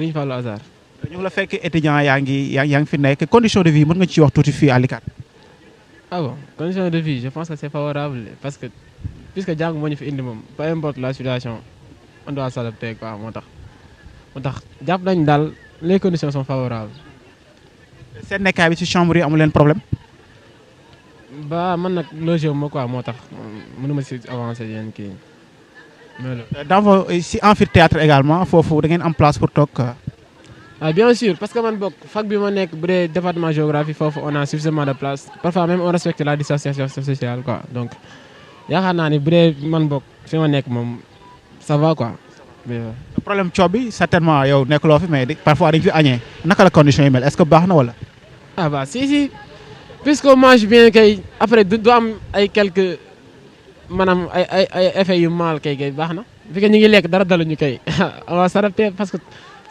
duñu fa lu hasard. ñu ngi la fekk étudiant yaa ngi fi nekk condition de vie mën nga ci wax tuuti fii à l'ICAD. Ah bon, condition de vie, je pense que c'est favorable parce que puisque jàng moo ñu fi indi moom peu importe la situation on doit s'adapter quoi moo tax jàpp nañu daal les conditions sont favorables. seen nekkaay bi ci chambre yi amu leen problème. Ba man nag logé wu ma quoi moo tax mënuma si avancer yenn kii dans vos si amphithéâtre également foofu da ngeen am place pour toog. Ah bien sûr parce que man bokk fac bi ma nekk bu dee département géographie foofu on a suffisamment de place parfois même on respecte la distanciation sociale quoi donc yaakaar naa ni bu dee man bokk fi ma nekk moom ça va quoi. problème coob bi certainement yow nekkuloo fi mais parfois dañ fi añee naka la condition yi mel est-ce que baax na wala. Ah bah si puisqu'on mange bien kay après du am ay quelques maanaam ay effets yu mal kay baax na fi que ñu ngi lekk dara daluñu kay on va s'adapter parce que.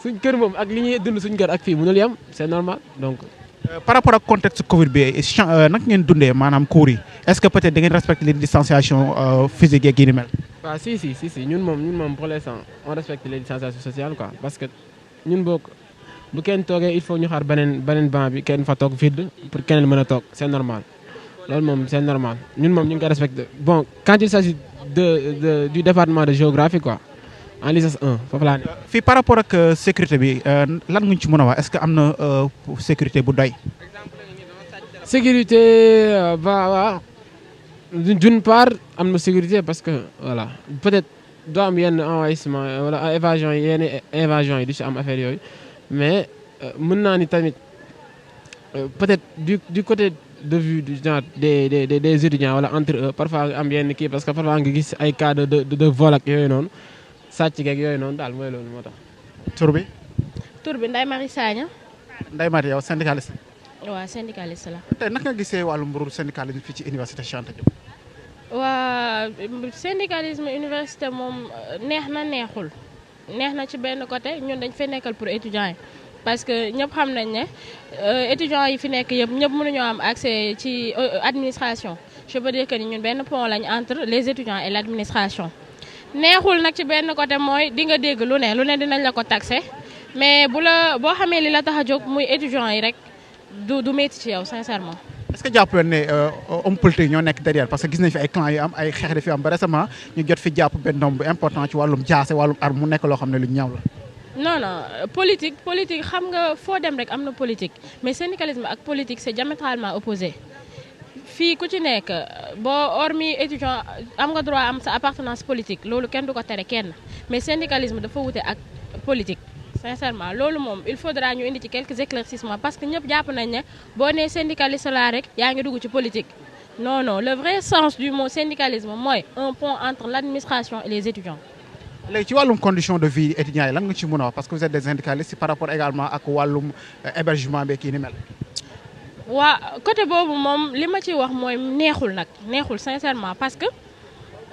suñ kër moom ak li ñuy dund suñ kër ak fii mënul yem c'est normal donc. par rapport ak contexte Covid bi nag ngeen dundee maanaam cours yi est-ce que peut-être da ngeen respecter les distanciations physiques yeeg yi ni mel. waaw si ñun moom pour l'instant on respecte les distanciations sociales quoi parce que ñun bokk bu kenn toogee il faut ñu xaar beneen banc bi kenn fa toog vide pour keneen mën a toog c'est normal loolu moom c'est normal ñun moom ñu ngi koy respecté bon quand il s'agit du département de géographie quoi. en licence 1 foofu laa ne. fii par rapport ak sécurité bi lan nga ñu ci mën a wax est-ce que am na sécurité bu doy. sécurité waaw d'une part am na sécurité parce que voilà peut-être doo am yenn envahissement wala évasion yi du ci am affaire yooyu mais mën naa ni tamit peut-être du côté de vue du genre des étudiants wala entre eux parfois am yenn kii parce que parfois nga gis ay cas de vol ak yooyu noonu. sàcc geeg yooyu noonu daal mooy loolu moo tax. tur bi. tur bi Ndeye Marie Sagna. Ndeye Marie yow syndicaliste. waaw syndicaliste la. tey naka nga gisee wàllu mburu syndicalisme fii ci Université Cheikh Anta Diop. waa syndicalisme université moom neex na neexul neex na ci benn côté ñun dañ fay nekkal pour étudiants yi parce que ñëpp xam nañ ne étudiants yi fi nekk yëpp ñëpp mënuñoo am accès ci administration je peux dire que ni ñun benn pont lañ entre les étudiants et l'administration. neexul nag ci benn côté mooy di nga dégg lu ne dinañ la ko taxé mais boo xamee li la tax a jóg muy étudiants yi rek du métti ci yow sincèrement. est-ce que jàpp leen ne homme politique ñoo nekk derrière parce que gis nañ fi ay clans yu am ay xeex di fi am ba récemment ñu jot fi jàpp benn nombre bu important ci wàllum jaase wàllum arme mu nekk loo xam ne lu ñaaw la. non politique xam nga foo dem rek am na politique mais syndicalisme ak politique c'est diamétralement opposé. fii ku ci nekk boo hormis étudiant am nga droit am sa appartenance politique loolu kenn du ko tere kenn mais syndicalisme dafa wute ak politique sincèrement loolu moom il faudra ñu indi ci quelques éclaircissements parce que ñëpp jàpp nañ ne boo nee syndicaliste laa rek yaa ngi dugg ci politique non le vrai sens du mot syndicalisme mooy un pont entre l'administration et les étudiants. léegi ci wàllum condition de vie étudiants yi lan nga ci mën a wax parce que vous êtes des syndicalistes par rapport également ak wàllum hébergement beeg yi ni mel. waa côté boobu moom li ma ci wax mooy neexul sincèrement parce que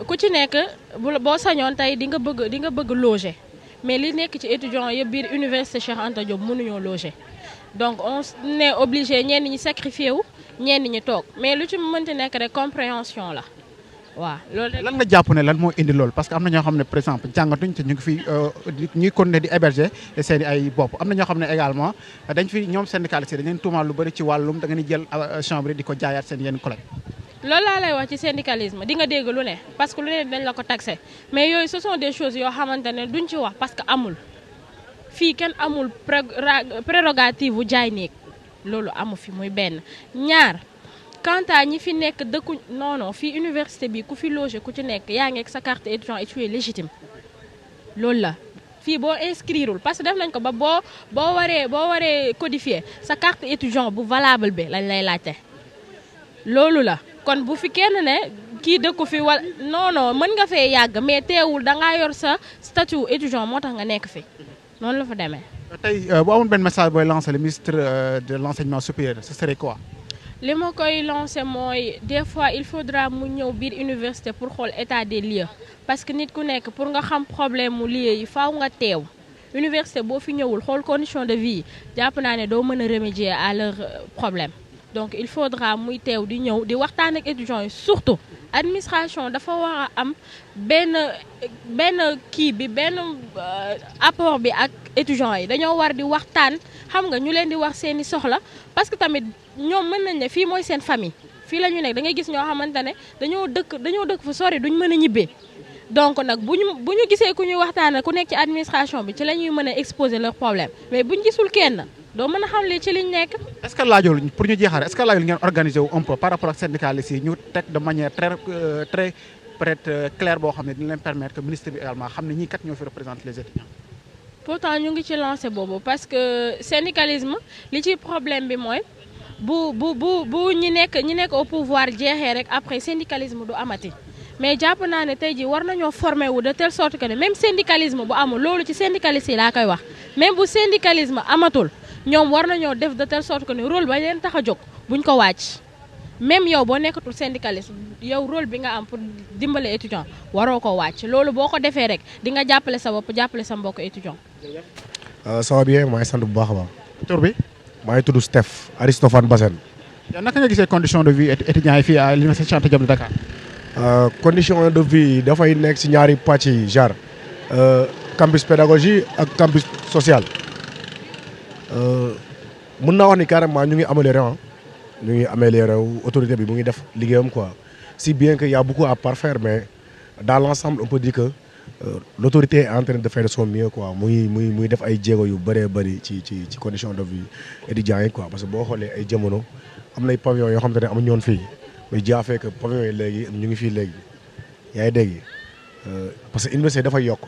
ku ci nekk boo sañoon tey di nga bëgg loger mais li nekk ci étudiants yëpp biir Université Cheikh Anta Diop mënuñoo loger donc on est obligé ñenn ñi sacrifier wu ñenn ñi toog mais lu ci mënti nekk rek compréhension la waaw loolu. lan nga jàpp ne lan moo indi loolu parce que am na ñoo xam ne par exemple jàngatuñ te ñu ngi fi ñuy continuer di héberger seen i ay bopp am na ñoo xam ne également dañ fi ñoom syndicalistes dañ leen tuumaal lu bëri ci wàllum da ngeen di jël chambre di ko jaayaat seen yenn collègues. loolu laa lay wax ci syndicalisme di nga dégg lu ne parce que lu ne dañ la ko taxé mais yooyu ce sont des choses yoo xamante ne duñ ci wax parce que amul fii kenn amul prérogative bu jaay néeg loolu amu fi muy benn ñaar. quant à ñi fi nekk dëkku non fii université bi ku fi logé ku ci nekk yaa ngi ak sa carte étudiant et tu es légitime loolu la fii boo inscrireul parce que def nañ ko ba boo waree codifier sa carte étudiant bu valable bi lañ lay laajte loolu la kon bu fi kenn ne kii dëkku fi wala non mën nga fee yàgg mais teewul dangaa yor sa statut étudiant moo tax nga nekk fi noonu la fa demee. tey boo amoon benn message booy lancer le ministre de l'enseignement supérieur ce serait quoi. li ma koy lancer mooy des fois il faudra mu ñëw biir université pour xool état des lieux parce que nit ku nekk pour nga xam problème mu lieux yi faaw nga teew université boo fi ñëwul xool condition de vie jàpp naa ne doo mën a remédier à leur problème donc il faudra muy teew di ñëw di waxtaan ak étudiants yi surtout administration dafa war a am benn kii bi benn apport bi ak étudiants yi dañoo war di waxtaan xam nga ñu leen di wax seeni soxla parce que tamit ñoom mën nañ ne fii mooy seen famille fii la ñu nekk da ngay gis ñoo xamante ne dañoo dëkk fu sori duñ mën a ñibbee donc nag bu ñu gisee ku ñuy waxtaan ku nekk ci administration bi ci la ñuy mën a exposer leur problème mais buñ gisul kenn doo mën a xam li ci liñ nekk. est-ce que laajul pour ñu jeexale est-ce que laajul ngeen organiser wu un peu par rapport ak syndicalistes yi ñu teg de manière très peut-être claire boo xam ne dina leen permettre que ministre bi également xam ne ñii kat ñoo fi représenter les étudiants. pourtant ñu ngi ci lancé boobu parce que syndicalisme li ci problème bi mooy bu ñi nekk au pouvoir jeexee rek après syndicalisme du amati mais jàpp naa ne tey jii war nañoo formé wu de telle sorte que ne même syndicalisme bu amul loolu ci syndicalistes yi laa koy wax même bu syndicalisme amatul ñoom war nañoo def de telle sorte que ne rôle ba leen tax a jóg buñ ko wàcc même yow boo nekkatul syndicaliste yow rôle bi nga am pour dimbale étudiant waroo ko wàcc loolu boo ko defee rek di nga jàppale sa bopp jàppale sa mbokk étudiant. ça va bien maa ngi sant bu baax a baax. tur bi. maa ngi tudd Steph Aristophane Bassène. yow naka nga gisee condition de vie étudiants yi fii à l'Université Cheikh Anta Diop de Dakar. condition de vie dafay nekk si ñaari pàcc yi genre campus pédagogie ak campus social. mën naa wax ni carrément ñu ngi amélioré autorité bi mu ngi def liggéeyam quoi si bien que y a beaucoup à parfaire mais dans l'ensemble on peut dire que l'autorité est en train de faire de son mieux quoi muy def ay jéego yu bëree bëri ci condition de vie étudiants yi quoi parce que boo xoolee ay jamono am nay pavillon yoo xam te ne amuñu woon fii mais jaafee que pavillon yi léegi ñu ngi fii léegi yaa ngi dégg parce que université dafay yokk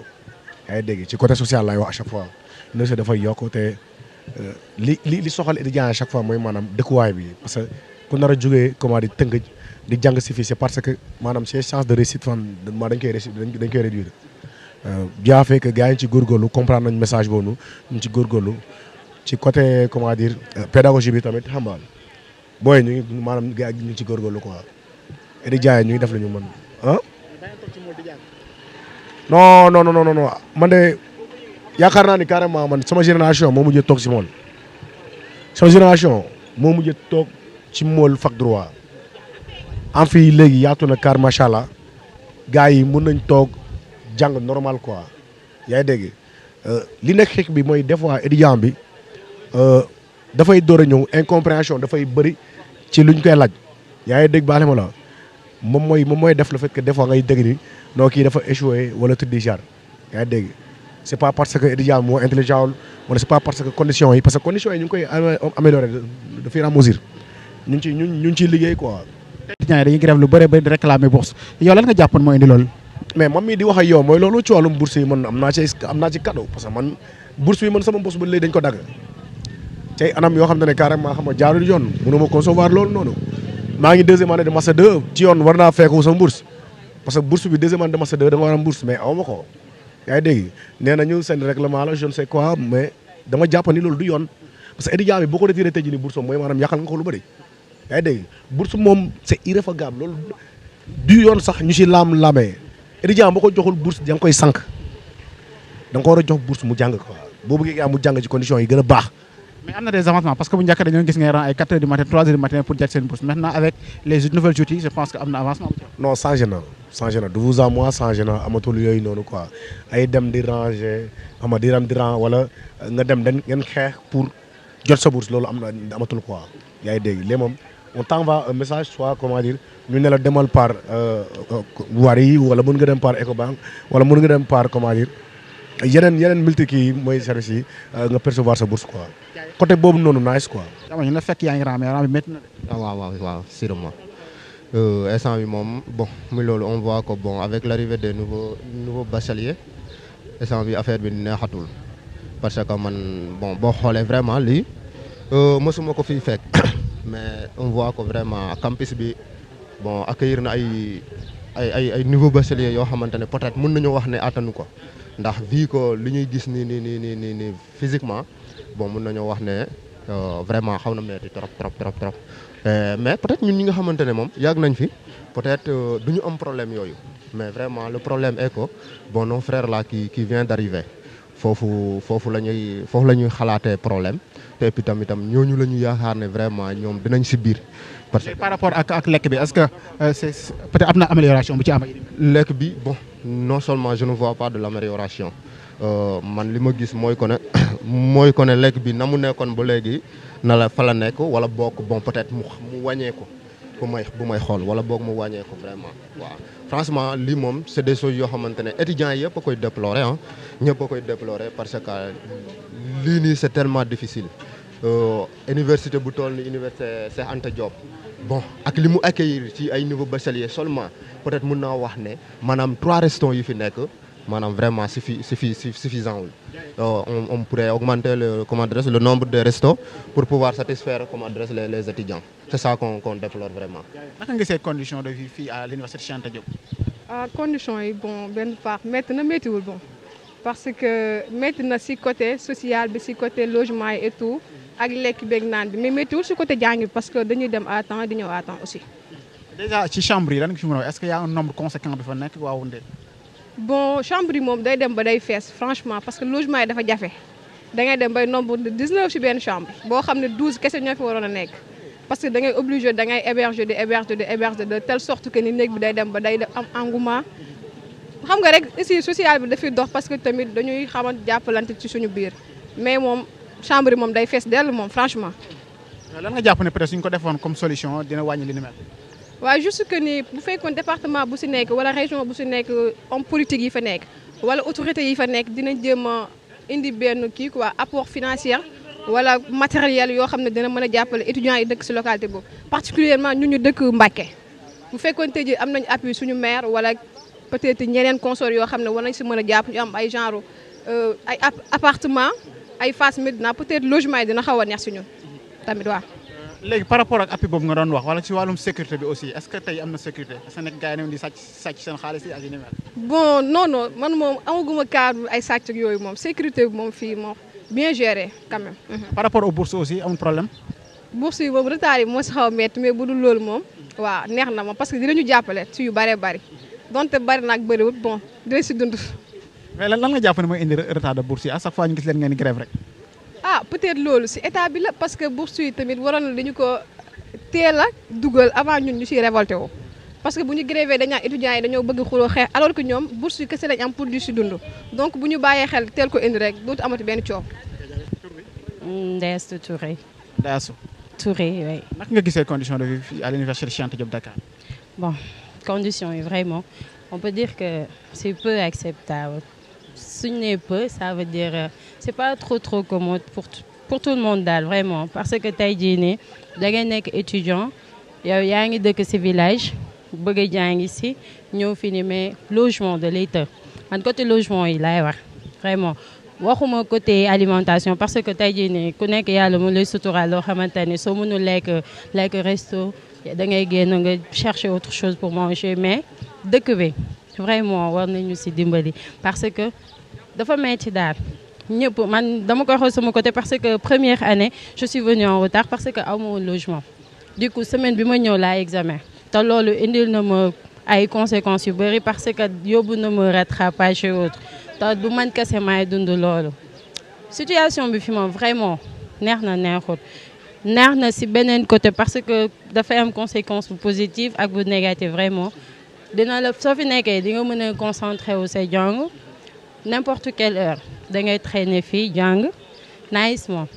yaa ngi dégg ci côté social laay wax à chaque fois université dafay yokk te li soxal étudiant à chaque fois mooy maanaam dëkkuwaay bi parce que ku nar a jógee comment di tënk di jàng si fii c'est parce que maanaam ces chances de réussite fan dañ koy réduire bien fait que gars yi ci góorgóorlu comprendre nañ message boobu ñu ci góorgóorlu ci côté comment dire pédagogie bi tamit xam nga booy ñu ngi maanaam gars yi ñu ngi ci góorgóorlu quoi étudiants yi ñu ngi def la ñu mën ah. non man de yaakaar naa ni carrément man sama génération moo mujjee toog ci mool sama génération moo mujjee toog ci mool fac droit en fii léegi yaatu na car macha allah gars yi mën nañ toog jàng normal quoi yaa ngi dégg li nekk xeex bi mooy des fois étudiant bi dafay door a ñëw incompréhension dafay bëri ci luñ koy laaj yaa ngi dégg baax ma la moom mooy def le fait que des fois ngay dégg ni noo kii dafa échoué wala tëddi jar yaa ngi dégg c'est pas parce que étudiant moo intelligent wala c'est pas parce que conditions yi parce que conditions yi ñu ngi koy améliorer de fur et à mesure ñu ngi ciy liggéey quoi. étudiants yi dañuy grève lu bëri di réclamer bourse yow lan nga jàppoon moo indi loolu. mais man mii di wax ak yow mooy loolu ci wàllum bourse yi man am naa ci cadeau parce que man bourse bi man sama bourse ba léegi dañ ko dagg ci anam yoo xam ne carrément xam nga jaarul yoon mënuma concevoir loolu noonu maa ngi deuxième année de master 2 ci yoon war naa fekku sama bourse parce que bourse bi deuxième année de master 2 da nga war am bourse mais awma ko yaa ngi dégg nee nañu seen règlement la je ne sais quoi mais dama jàpp ni loolu du yoon parce que étudiant bi boo ko retiré tey jii ni bourse mooy maanaam yàqal nga ko lu bëri yaa ngi dégg bourse moom c'est irréfragable loolu du yoon sax ñu si laam-laamee étudiant boo ko joxul bourse da nga koy sànq da nga ko war a jox bourse mu jàng quoi boo bëggee gaa mu jàng ci conditions yi gën a baax. mais am na des avancements parce que bu njëkk dañoo gis ngay rang ay 4 heures du matin 3 heures du matin pour jot seen bourse maintenant avec les nouvelles outils je pense que am na avancement. non changé na de vous à moi changé na amatul yooyu noonu quoi ay dem di ranger xam nga di dem di rang wala nga dem dañ ngeen xeex pour jot sa bourse loolu am na amatul quoi yaa ngi dégg léegi moom on t'envoie un message soit comment dire ñu ne la demal par Wari wala mën nga dem par Ecobank wala mën nga dem par comment dire yeneen multi kii mooy service yi nga percevoir sa bourse quoi côté boobu noonu nice quoi. dama ñu la fekk yaa ngi rang mais rang bi métti na de. waaw sûrement instant bi moom bon muy loolu on voit que bon avec l'arrivée des nouveaux bacheliers instant bi affaire bi neexatul parce que man bon boo xoolee vraiment lii mësuma ko fiy fekk mais on voit que vraiment campus bi bon accueillir na ay nouveaux bacheliers yoo xamante ne peut-être mën nañu wax ne attanu ko ndax vu que li ñuy gis nii physiquement bon mën nañoo wax ne vraiment xaw na metti trop mais peut-être ñun ñi nga xamante ne moom yàgg nañ fi peut-être du ñu am problème yooyu mais vraiment le problème est que bon nos frères là qui vient d'arriver foofu la ñuy xalaatee problème te puis tamitam ñooñu la ñu yaakaar ne vraiment ñoom dinañ si biir. parce que par rapport ak lekk bi est-ce que c'est peut-être am na amélioration bu ci am. lekk bi bon non seulement je ne vois pas de l'amélioration man li ma gis mooy ko ne lekk bi na mu nekkoon ba léegi na la fa la nekk wala boog bon peut-être mu wàññeeku bu may xool wala boog mu wàññeeku vraiment waaw. franchement lii moom c'est des choses yoo xamante ne étudiants yëpp a koy déplorer ah ñëpp a koy déplorer parce que lii nii c'est tellement difficile université bu toll ni université Cheikh Anta Diop bon ak li mu accueillir ci ay niveau bachelier seulement peut-être mën naa wax ne maanaam 3 restons yi fi nekk maanaam vraiment suffisant wul on pourrait augmenter le nombre de restos pour pouvoir satisfaire les étudiants c'est ça qu'on déplore vraiment. naka nga gisee conditions de vie fii à l'université Cheikh Anta Diop. conditions yi bon benn part métti na méttiwul bon parce que métti na si côté social bi si côté logement yi et tout ak lekk beeg naan bi mais méttiwul si côté jàng bi parce que dañuy dem à temps di ñëw à temps aussi. déjà ci chambre yi lan nga fi mën a wax est-ce que y a un nombre conséquent bi fa nekk waaw ndee. bon chambre yi moom day dem ba day fees franchement parce que logement yi dafa jafe da ngay dem bay nombre de 19 ci benn chambre boo xam ne 12 kese ñoo fi waroon a nekk parce que da ngay obligé da ngay héberger de telle sorte que ni néeg bi day dem ba day am engouement xam nga rek ici social bi dafay dox parce que tamit dañuy xamante jàppalante ci suñu biir mais moom chambre yi moom day fees dell moom franchement. lan nga jàpp ne peut-être suñ ko defoon comme solution dina wàññi li ni mel. waaw juste que ni bu fekkoon département bu si nekk wala région bu si nekk homme politique yi fa nekk wala autorité yi fa nekk dinañ jéem a indi benn kii quoi apport financier wala matériel yoo xam ne dina mën a jàppale étudiants yi dëkk si localité boobu particulièrement ñu dëkk Mbacké bu fekkoon tey jii am nañ appui suñu maire wala peut-être ñeneen consorts yoo xam ne war nañ si mën a jàpp ñu am ay genre ay appartement ay Fass Médina peut-être logement yi dina xaw a neex si ñun tamit waaw. léegi par rapport ak appui boobu nga doon wax wala ci wàllum sécurité bi aussi est-ce que tey am na sécurité est-ce que nekk gars yi ne di sàcc seen xaalis yi ak yi ni mel. bon non man moom amaguma cadre ay sàcc ak yooyu moom sécurité bi moom fii moom bien géré quand même. par rapport aux bourses aussi amul problème. bourse yi moom retard yi moo si xaw a métti mais bu dul loolu moom waaw neex na ma parce que dinañu jàppale ci yu bëree bëri donte bëri na ak bëriwut bon dina si dund. mais lan nga jàpp ne mooy indi retard de bourse yi à chaque fois ñu gis leen ngeen di grève rek. peut-être loolu ci état bi la parce que bourse yi tamit waroon na dañu ko teel a dugal avant ñun ñu ciy révolté woo parce que bu ñu grévé dañu naan étudiants yi dañoo bëgg xuloo xeex alors que ñoom bourse yi kese lañ am pour di ci dund donc bu ñu bàyyee xel teel ko indi rek dootu amati benn coow. Ndeye Touré. Ndeye Touré oui. naka nga gisee conditions de vie fii à l'université Cheikh Anta Diop Dakar. bon conditions yi vraiment on peut dire que c'est peu acceptable. suñu nee peu ça veut dire c'est pas trop commode pour tout le monde daal vraiment parce que tey jii nii da ngay nekk étudiant yow yaa ngi dëkk ci village bëgg a jàngi ci ñëw fi ni mais logement de l'État man côté logement yi laay wax vraiment waxuma côté alimentation parce que tey jii nii ku nekk yàlla mu lay suturaal loo xamante ni soo mënul lekk resto da ngay génn nga chercher autre chose pour manger mais dëkk bi vraiment war nañu ci dimbali parce que dafa metti daal ñëpp man dama koy xool sama côté parce que première année je suis venue en retard parce que aw ma woon logement du coup semaine bi ma ñëw laa examen te loolu indil na ma ay conséquences yu bëri parce que yóbbu na ma rattrapage et autres te du man kese maay dund loolu situation bi fi moom vraiment neex na neexut neex na ci beneen côté parce que dafay am conséquence bu positive ak bu négative vraiment dina la soo fi nekkee di nga mën a concentrer wu say jàng n'importe quelle heure da ngay traîner fii jàng nice moom.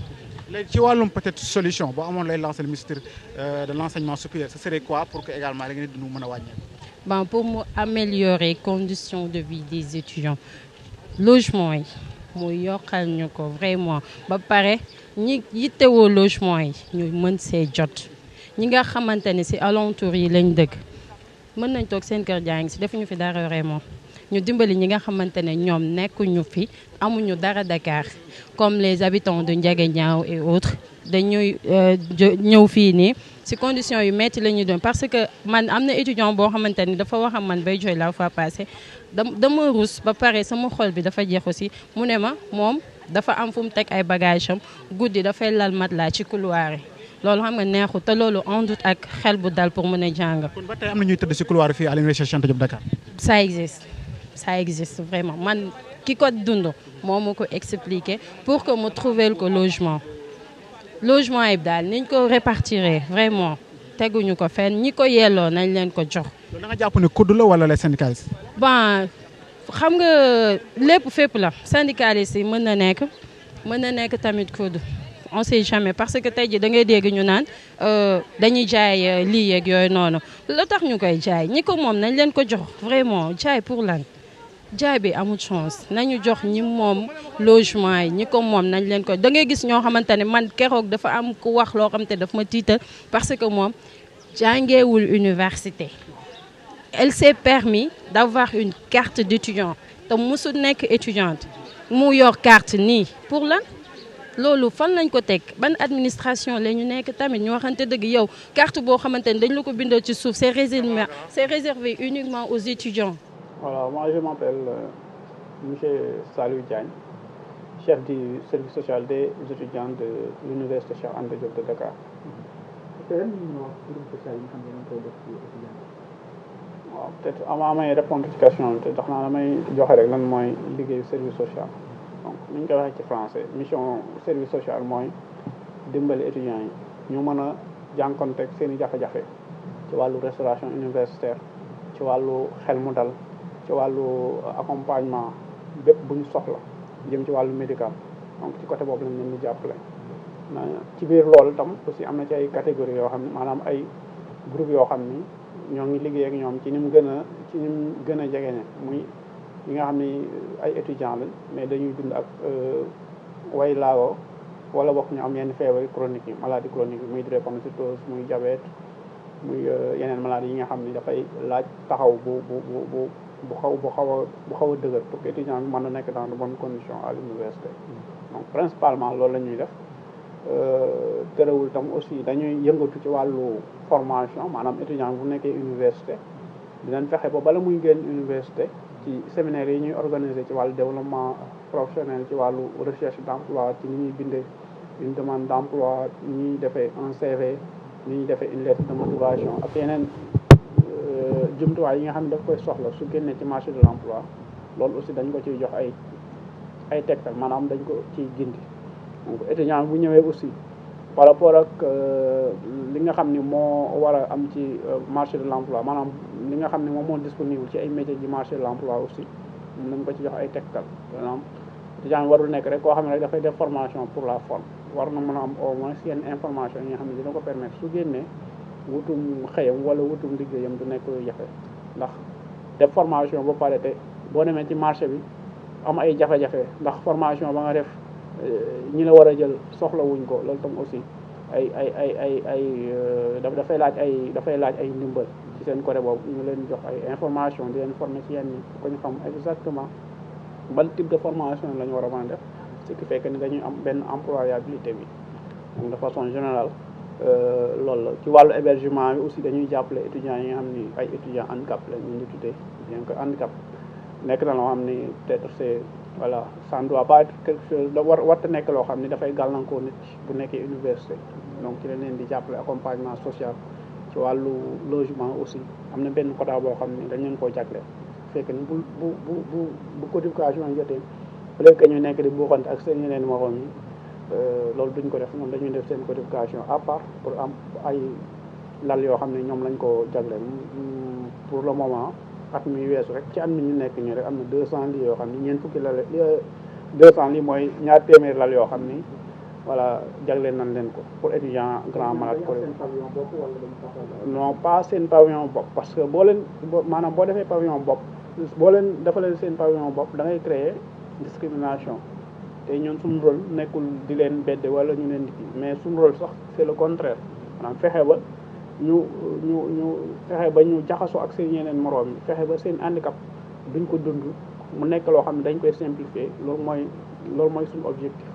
léegi ci wàllum peut-être solution boo amoon lay lancer le ministre de l'enseignement supérieur ce serait quoi pour que également da ngeen di mën a wàññeeku. bon pour mu améliorer conditions de vie des étudiants logement yi mu yokkal ñu ko vraiment ba pare ñi yittewoo logement yi ñu mën see jot ñi nga xamante ne ci alentour yi lañ dëkk mën nañ toog seen kër jàng ci defuñu fi dara vraiment ñu dimbali ñi nga xamante ne ñoom nekkuñu fi amuñu dara Dakar comme les habitants de Ndiaganiao et autres dañuy ñëw fii nii ci conditions yu metti la ñuy doon parce que man am na étudiant boo xamante ni dafa wax ak man bay jooy la fois passée dama rus ba pare sama xol bi dafa jeex aussi mu ne ma moom dafa am fu mu teg ay bagages am guddi dafay lal matelas ci couloir yi loolu xam nga neexu te loolu en doute ak xel bu dal pour mën a jàng. kon ba tey am na ñuy tëdd ci couloir fii à l'université Cheikh Anta Diop Dakar. ça existe vraiment man ki ko dund moo ma ko expliquer pour que mu trouver ko logement logement yi daal niñ ko répartir vraiment teguñu ko fenn ñi ko yelloo nañ leen ko jox. da nga jàpp ne kudd la wala les syndicalistes. bon xam nga lépp fépp la syndicalistes yi mën na nekk tamit kudd on sait jamais parce que tey jii da ngay dégg ñu naan dañuy jaay lii yeeg yooyu noonu la tax ñu koy jaay ñi ko moom nañ leen ko jox vraiment jaay pour lan. jaay bi amul chance nañu jox ñi moom logement yi ñi ko moom nañ leen ko da ngay gis ñoo xamante ne man keroog dafa am ku wax loo xamante ne daf ma tiital parce que moom jàngeewul université elle s'est permis d'avoir une carte d'étudiant te musul nekk étudiante mu yor carte nii pour lan loolu fan lañ ko teg ban administration la ñu nekk tamit ñu waxante dëgg yow carte boo xamante ne dañ la ko bindoo ci suuf c'est réservé uniquement aux étudiants. Voilà, moi je m'appelle monsieur Salou Diagne, chef du service social des étudiants de l'Université Cheikh Anta Diop de Dakar. waaw peut-être avant may répondre ci question bi te tax naa damay joxe rek lan mooy liggéeyu service social. donc ni ñu koy waxee ci français mission service social mooy dimbali étudiants yi ñu mën a jànkonteeg seen i jafe-jafe ci wàllu restauration universitaire ci wàllu xel mu dal. ci wàllu accompagnement bépp bu ñu soxla jëm ci wàllu médical donc ci côté boobu lañ leen di jàppale ci biir loolu tam aussi am na ci ay catégories yoo xam ne maanaam ay groupe yoo xam ni ñoo ngi liggéey ak ñoom ci ni mu gën a jegeñe muy ñi nga xam ni ay étudiants lañ mais dañuy dund ak way laagoo wala bokk ñu am yenn feebar chronique yi maladie chronique yi muy drépanocytose muy diabète muy yeneen maladies yi nga xam ni dafay laaj taxaw bu xaw a dëgër pour que étudiant bi mën na nekk dans de bonnes conditions à l'université donc principalement loolu la ñuy def terewul tam aussi dañuy yëngatu ci wàllu formation maanaam étudiant bu nekkee université dinañ fexe ba bala muy génn université ci séminaire yi ñuy organiser ci wàllu développement professionnel ci wàllu recherche d'emploi ci ni ñuy bindee une demande d'emploi ni ñuy defee un CV ni ñuy defee une lettre de motivation ak yeneen jumtuwaay yi nga xam ne daf koy soxla su génnee ci marché de l'emploi loolu aussi dañ ko ciy jox ay tegtal maanaam dañ ko ciy gindi donc étudiant bu ñëwee aussi par rapport ak li nga xam ni moo war a am ci marché de l'emploi maanaam li nga xam ne moom moo disponible ci ay métiers ci marché de l'emploi aussi dañ ko ci jox ay tegtal maanaam étudiant bi warul nekk rek koo xam ne rek dafay def formation pour la forme war na mën a am au moins yenn information yi nga xam ne dina ko permettre su génnee wutum xëyam wala wutum liggéeyam du nekk jafe ndax def formation ba pare te boo demee ci marché bi am ay jafe-jafe ndax formation ba nga def ñi la war a jël soxla wuñ ko loolu tam aussi dafay laaj ay ndimbal ci seen côté boobu ñu leen jox ay information di leen former ci yenn ko ñu xam exactement ban type de formation la ñu war a mën a def ce qui fait que ni dañuy am benn employabilité bi donc de façon générale loolu la ci wàllu hébergement bi aussi dañuy jàppale étudiants yi nga xam ni ay étudiants handicap la ñu di tuddee bien que handicap nekk na loo xam ni peut-être c'est voilà ça ne doit pas être quelque chose da warta nekk loo xam ni dafay gàllankoor nit bu nekkee université donc ci la leen di jàppale accompagnement social ci wàllu logement aussi am na benn quota boo xam ni dañ leen koo jagleel fekk ni bu codification jotee peut-être que ñu nekk di buuxante ak seen yeneen moroom yi loolu duñ ko def ñoom dañuy def seen codification à part pour am ay lal yoo xam ne ñoom lañ ko jagleel pour le moment at mi weesu rek ci at mi ñu nekk nii rek am na 200 lits yoo xam ni ñeent fukki lal 200 lits mooy ñaar téeméeri lal yoo xam ni voilà jagleel nañ leen ko pour étudiant grand malade non pas seen pavillon bopp parce que boo defee pavillon bopp boo leen defalee seen pavillon bopp da ngay créer discrimination te ñun suñu rôle nekkul di leen bedde wala ñu leen di kii mais suñu rôle sax c'est le contraire maanaam fexe ba ñu jaxasoo ak seen yeneen moroom yi fexe ba seen handicap duñ ko dund mu nekk loo xam ne dañ koy simplifier loolu mooy suñu objectif.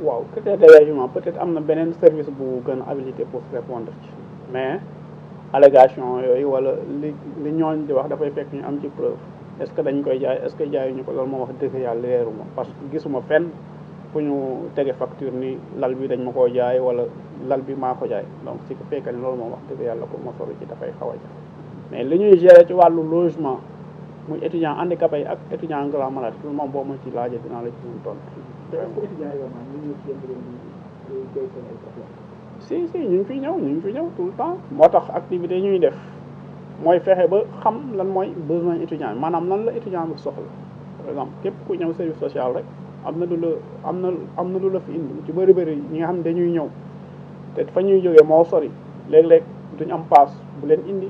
waaw critère d'hébergement peut-être am na beneen service bu gën a habilité pour répondre ci mais allégation yooyu wala li ñooñ di wax dafay fekk ñu am ci preuve est-ce que dañ koy jaay est-ce que jaayuñu ko loolu moo wax dëgg yàlla leeruma parce que gisuma fenn fu ñu tege facture ni lal bi dañ ma koo jaay wala lal bi maa ko jaay donc ce qui fait que loolu moom wax dëgg yàlla pour ma sori ci dafay xaw a jafe mais li ñuy gérer ci wàllu logement muy étudiant handicapé yi ak étudiant grand malade loolu moom boo ma ci laajee dinaa la ci mun tontu. si ñu ngi fi ñëw tout le temps moo tax activité ñuy def mooy fexe ba xam lan mooy besoin étudiant maanaam lan la étudiant bi soxla par exemple képp ku ñëw service social rek am na lu la fi indi ci bëri ñi nga xam ne dañuy ñëw te fa ñuy jógee moo sori léeg-léeg duñ am paas bu leen indi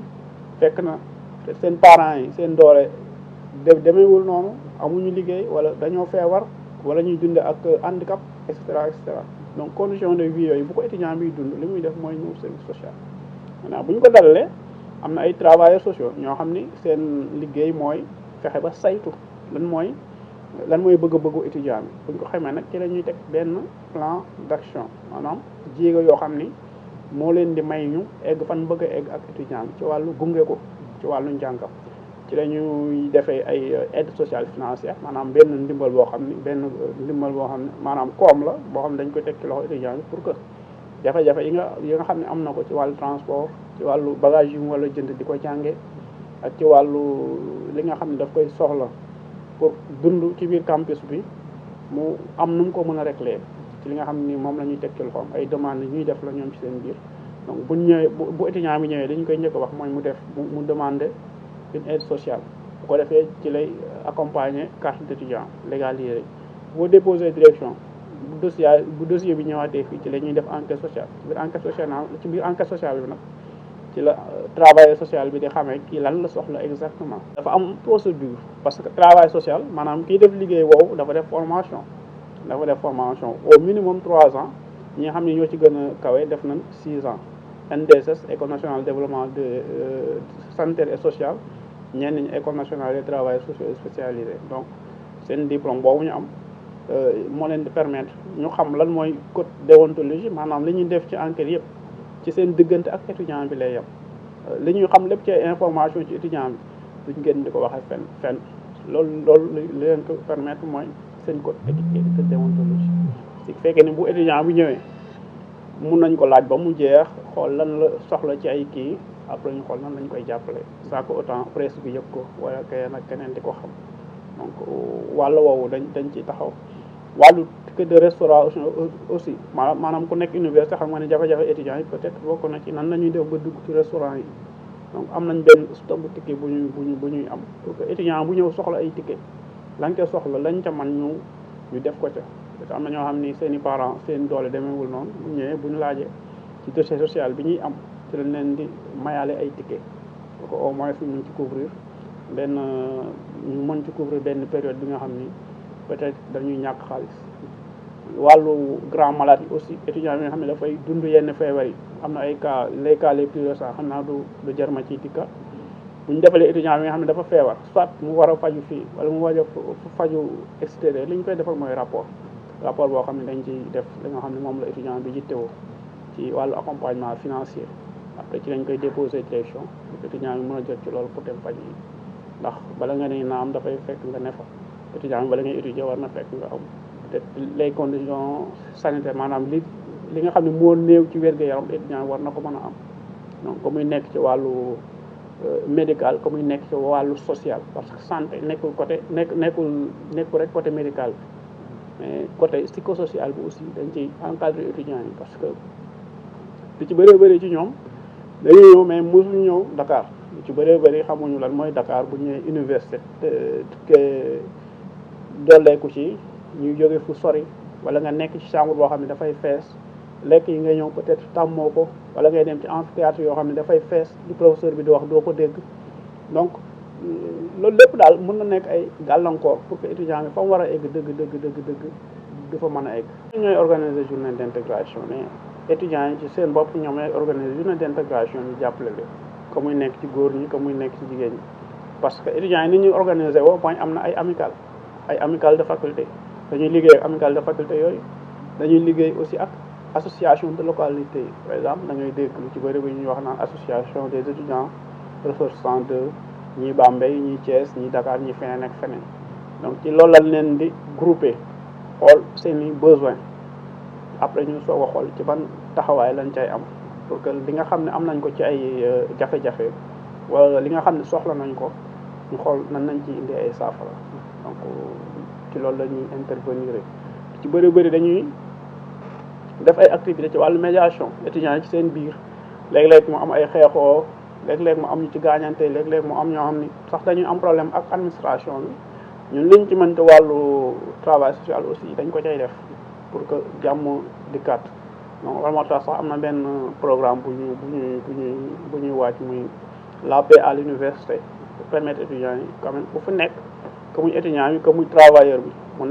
fekk na te seen parents yi seen doole demeewul noonu amuñu liggéey wala dañoo feebar wala ñuy dund ak handicap et cetera et cetera donc condition de vie yooyu bu ko étudiant biy dund li muy def mooy ñëw service social. maintenant bu ñu ko dalalee am na ay travailleurs sociaux ñoo xam ni seen liggéey mooy fexe ba saytu lan mooy bëgg-bëggu étudiant bi bu ñu ko xamee nag ci la ñuy teg benn plan d'action maanaam jéego yoo xam ni moo leen di may ñu egg fan bëgg a egg ak étudiant bi ci wàllu gunge ko ci wàllu njàngam. ci la ñuy defee ay aide sociale financière maanaam benn ndimbal boo xam ne maanaam koom la boo xam ne dañ koy teg ci loxo étudiant bi pour que jafe-jafe yi nga xam ne am na ko ci wàllu transport ci wàllu bagage yi mu wala jënd di ko jànge ak ci wàllu li nga xam ne daf koy soxla pour dund ci biir campus bi mu am nu mu ko mën a régler ci li nga xam ni moom la ñuy teg ci loxoom ay demandes ñuy def la ñoom ci seen biir donc bu ñëwee bu étudiant bi ñëwee li ñu koy njëkk a wax mooy mu demander une aide sociale bu ko defee ci lay accompagner carte d'étudiant légalisé boo déposé direction bu dossier bi ñëwaatee fii ci la ñuy def enquête sociale ci biir enquête sociale bi nag ci la travail social bi di xamee kii lan la soxla exactement. dafa am procédure parce que travail social maanaam kii def liggéey woowu dafa def formation au minimum 3 ans ñi nga xam ne ñoo ci gën a kawe def nañ 6 ans NDSS école nationale de développement sanitaire et social ñenn ñi école nationale des travailleurs sociaux et spécialisés donc seen diplôme boobu ñu am moo leen di permettre ñu xam lan mooy code déontologie maanaam li ñuy def ci enquête yëpp ci seen diggante ak étudiant bi lay yem li ñuy xam lépp ci information ci étudiant bi duñ gën di ko waxee fenn loolu li leen ko permettre mooy seen code éthique et déontologie si fekkee ni bu étudiant bi ñëwee mun nañ ko laaj ba mu jeex xool lan la soxla ci ay kii après ñu xool nan lañ koy jàppale ça que autant presse bi yëg ko wala keneen ak keneen di ko xam donc wàllu woowu dañ ci taxaw wàllu ticket de restauration aussi maanaam ku nekk université xam nga ne jafe-jafe étudiants yi peut-être bokk na ci nan la ñuy def ba dugg ci restaurant yi donc am nañ benn stock bu ticket bu ñuy am pour que étudiant bu ñëw soxla ay ticket lañ ca soxla lañ ca man ñu def ko ca parce que am na ñoo xam ni seen i parents seen doole demeewul noonu bu ñëwee bu ñu laajee ci dossier social bi ñuy am ci lañ leen di mayaale ay ticket pour que au moins ñu mën ci couvrir benn période bi nga xam ni peut-être dañuy ñàkk xaalis wàllu grand malade yi aussi étudiant bi nga xam ne dafay dund yenn feebar yi am na ay cas les cas les plus récents xam naa du jar ma ci dikka bu ñu defalee étudiant bi nga xam ne dafa feebar soit mu war a faju fii wala mu war a faju extérieur li ñu koy defal mooy rapport boo xam ne dañ ci def li nga xam ne moom la étudiant bi yittewoo ci wàllu accompagnement financier après ci lañ koy déposer direction étudiant bi mën a jot ci loolu pour dem faj yi ndax bala nga ne naam dafay fekk nga ne fa étudiant bi bala ngay étudier war na fekk nga am peut-être les conditions sanitaires maanaam li nga xam ne moo néew ci wér-gu-yaram étudiant bi war na ko mën a am donc comme muy nekk ci wàllu médical comme muy nekk ci wàllu social parce que santé nekkul rek côté médical mais côté psychosocial bi aussi dañ ciy encadrer étudiants yi parce que lu ci bëri ci ñoom dañuy ñëw mais mosuñu ñëw Dakar lu ci bëri xamuñu lan mooy Dakar bu ñëwee université te dolleeku ci ñuy jóge fu sori wala nga nekk ci chambre boo xam ne dafay fees lekk yi ngay ñëw peut-être tàmmoo ko wala ngay dem ci amphithéâtre yoo xam ne dafay fees di professeur bi di wax doo ko dégg donc loolu lépp daal mën na nekk ay gàllankoor pour que étudiant bi fa mu war a egg dëgg du fa mën a egg. ñooy organiser journée d'intégration mais étudiants yi ci seen bopp ñoom ñooy organiser journée d'intégration ñu jàppale leen comme muy nekk ci góor ñi comme muy nekk ci jigéen ñi parce que étudiants yi ni ñuy organiser woo mooy am na ay amicale de faculté dañuy liggéey ak amicale de faculté yooyu dañuy liggéey aussi ak association de localité yi par exemple da ngay dégg lu ci bëri bi ñuy wax naan association des étudiants ressortissants de ñii Bambey ñii Thiès ñii Dakar ñii feneen ak feneen donc ci loolu lañ leen di grouper xool seeni besoin après ñu soog a xool ci ban taxawaay lañ cay am pour que li nga xam ne am nañ ko ci ay jafe-jafe wala li nga xam ne soxla nañ ko ñu xool nan nañ ci indi ay saafara donc ci loolu la ñuy intervenir ci bëri dañuy def ay activités ci wàllu médiation étudiants yi ci seen biir léeg-léeg mu am ay xeexoo léeg-léeg mu am ñu ci gaañante léeg-léeg mu am ñoo xam ni sax dañuy am problème ak administration bi ñun liñ ci mënte wàllu travail social aussi dañ ko cay def pour que jàmm dikkaat donc wala moo tax sax am na benn programme bu ñuy wàcc muy la paix à l'université pour permettre étudiants yi quand même bu fi nekk que muy étudiant bi que muy travailleur bi mu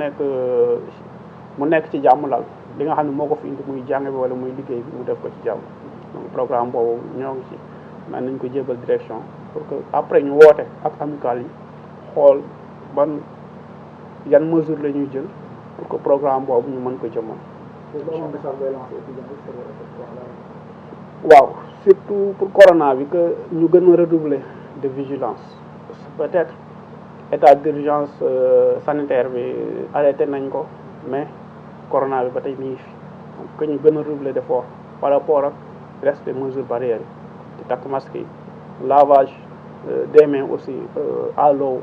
nekk ci jàmm daal li nga xam ne moo ko fi indi muy jàng bi wala muy liggéey bi mu def ko ci jàmm donc programme boobu ñoo ngi ci man nañ ko jébal direction pour que après ñu woote ak amicale yi xool yan mesure la ñuy jël pour que programme boobu ñu mën ko jëmal. waaw surtout pour corona bi que ñu gën a redoubler de vigilance peut-être état d'urgence sanitaire bi arrêté nañ ko mais corona bi ba tey mi ngi fi donc que ñu gën a redoubler d'effort par rapport ak respect mesures barrières yi di takk masque yi lavage des mains aussi à l'eau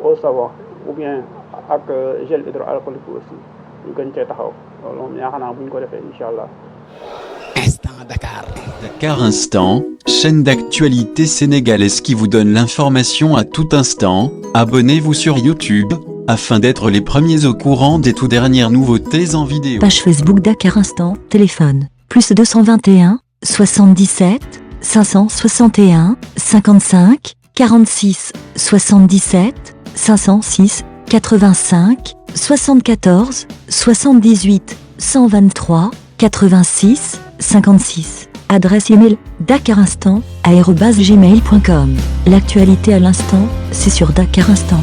au savon ou bien ak gel hydroalcoolique aussi ñu gën cee taxaw loolu moom yaakaar naa bu ñu ko defee incha allah. Instant Dakar. Dakar Instant, chaîne d'actualité sénégalaise qui vous donne l'information à tout instant. Abonnez-vous sur YouTube afin d'être les premiers au courant des tout dernières nouveautés en vidéo. Page Facebook Dakar Instant, téléphone +221 77 561 55 46 77 506 85 74 78 123 86 56. Adresse email dakarinstant@gmail.com. L'actualité à l'instant, c'est sur Dakar Instant.